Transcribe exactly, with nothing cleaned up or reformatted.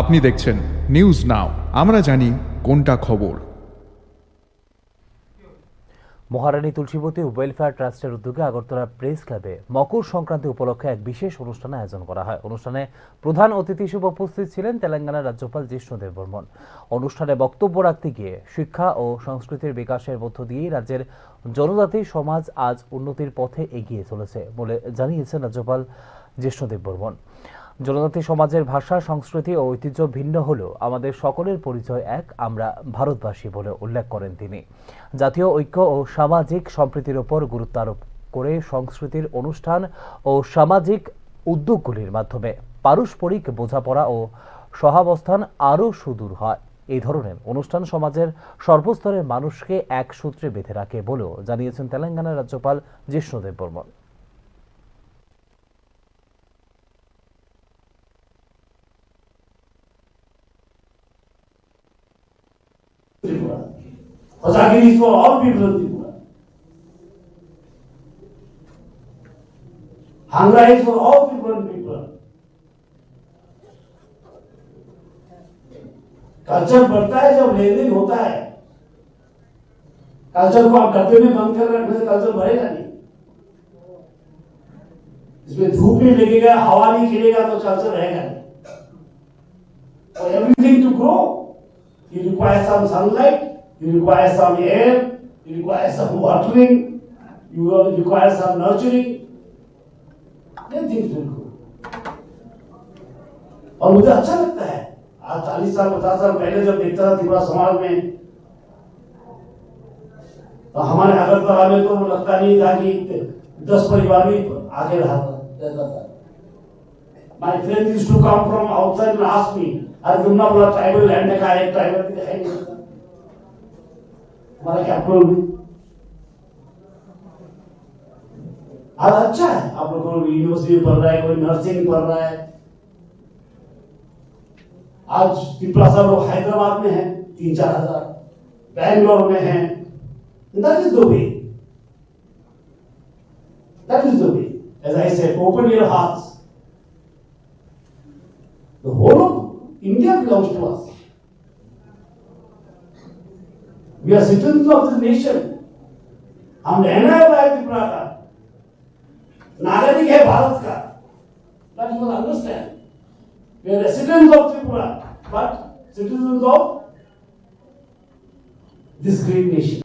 আপনি দেখছেন news now, আমরা জানি কোনটা খবর। মহারানী তুলসীবতী ওয়েলফেয়ার ট্রাস্টের উদ্যোগে আগরতলা প্রেস ক্লাবে মকর সংক্রান্তি উপলক্ষে এক বিশেষ অনুষ্ঠান আয়োজন করা হয়। অনুষ্ঠানে প্রধান অতিথি হিসেবে উপস্থিত ছিলেন তেলেঙ্গানার রাজ্যপাল জিষ্ণু দেববর্মন। অনুষ্ঠানে বক্তব্য রাখতে গিয়ে শিক্ষা ও সংস্কৃতির বিকাশের মধ্য দিয়েই রাজ্যের জনজাতি সমাজ আজ উন্নতির পথে এগিয়ে চলেছে বলে জানিয়েছেন রাজ্যপাল জিষ্ণু দেববর্মন। জনজাতি সমাজের ভাষা, সংস্কৃতি ও ঐতিহ্য ভিন্ন হলেও আমাদের সকলের পরিচয় এক, আমরা ভারতবাসী বলে উল্লেখ করেন তিনি। জাতীয় ঐক্য ও সামাজিক সম্প্রীতির ওপর গুরুত্ব আরোপ করে সংস্কৃতির অনুষ্ঠান ও সামাজিক উদ্যোগগুলির মাধ্যমে পারস্পরিক বোঝাপড়া ও সহাবস্থান আরও সুদূর হয়। এই ধরনের অনুষ্ঠান সমাজের সর্বস্তরের মানুষকে এক সূত্রে বেঁধে রাখে বলেও জানিয়েছেন তেলেঙ্গানার রাজ্যপাল জিষ্ণু Debbarman. Tripura. Hojagiri is for all people in Tripura. Hangla is for all people in Tripura. Culture बढ़ता है जब लेन देन होता है। कल्चर को आप डब्बे में बंद कर रखने से कल्चर बढ़ेगा नहीं। इसमें धूप नहीं लगेगा, हवा नहीं खिलेगा तो कल्चर रहेगा नहीं। For everything to grow, you require some sunlight, you require some air, you require some watering, you require some nurturing. Then things will grow. और मुझे अच्छा लगता है, आज चालीस साल, पचास साल पहले जब देखता था त्रिपुरा समाज में, तो हमारे अगरतला में तो लगता नहीं था कि दस परिवार भी आगे रहा था, रहता था। My friends used to come from outside and ask me, "अरे तुम ना बोला ट्राइबल लैंड का एक ट्राइबल भी दिखाई नहीं देता हमारा कैपिटल में।" आज अच्छा है, आप लोग को यूनिवर्सिटी पढ़ रहा है, कोई नर्सिंग पढ़ रहा है। आज तिपरासा लोग हैदराबाद में हैं, तीन चार हजार, बैंगलोर में हैं। That is the way. That is the way. As I said, open your hearts. The whole of India belongs to us. We are citizens of this nation. हम रहने वाला है त्रिपुरा का, नागरिक है भारत का। That you must understand. We are residents of Tripura, but citizens of this great nation.